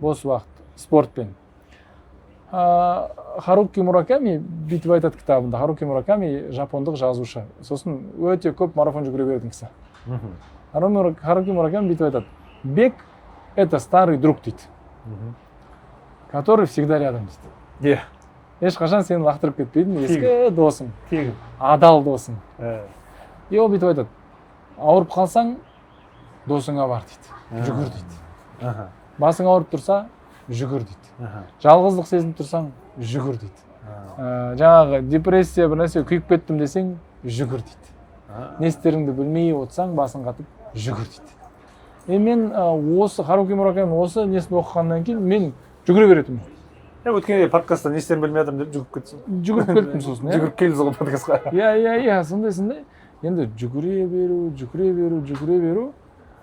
Бос уақыт спортпен. Харуки Мураками бүйтіп айтады кітабында. Харуки Мураками — жапондық жазушы, сосын өте көп марафон жүгіре беретін кісі. Харуки Мураками бүйтіп айтады: «Бег — это старый друг, — дейді, — который всегда рядом», — дейді. Ешқашан сені лақтырып кетпейтін ескі досың, Тегін. адал досың. И ол бүйтіп айтады: «Ауырып қалсаң, досыңа бар, — дейді, — жүгір», — дейді. «Басың ауырып тұрса, жүгір», — дейді. «Жалғыздық сезініп тұрсаң, жүгір», — дейді. Жаңағы депрессия, бір нәрсе, күйіп кеттім десең, жүгір, дейді. «Не істеріңді білмей отырсаң, басың қатып, жүгір», — дейді. И мен осы Харуки Муракаминың осы несін оқығаннан кейін мен жүгіре беретінмін. Е, өткенде подкастта не істерімді білмей жатырмын деп жүгіріп кетсің. Жүгіріп кеттім сосын, иә. Жүгіріп келдіңіз ғой подкастқа. Иә, сондай. Енді жүгіре беру, жүгіре беру, жүгіре беру.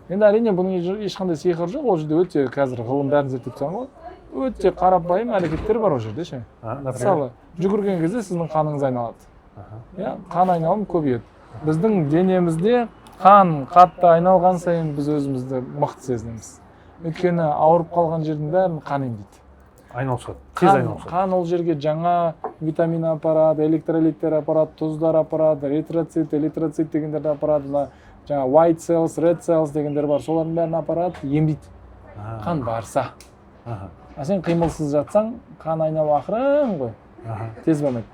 Енді, әрине, бұның ешқандай сиқыры жоқ ол жерде. Өте қазір ғылым бәрін зерттеп тастаған ғой, өте қарапайым әрекеттер бар ол жерде ше. Например? Мысалы, жүгірген кезде сіздің қаныңыз айналады, иә, қан айналым көбейеді. Біздің денемізде қан қатты айналған сайын біз өзімізді мықты сезінеміз, өйткені ауырып қалған жердің бәрін қан емдейді. Айналып шығады, тез. Қан, Айналып шығады. қан ол жерге жаңа витамин апарады, электролиттер апарады, тұздар апарады, эритроцит, элитроцит дегендерді апарады, мына жаңа white cells, red cells дегендер бар, солардың бәрін апарады, емдейді қан барса. А сен қимылсыз жатсаң, қан айналу ақырын ғой, тез болмайды.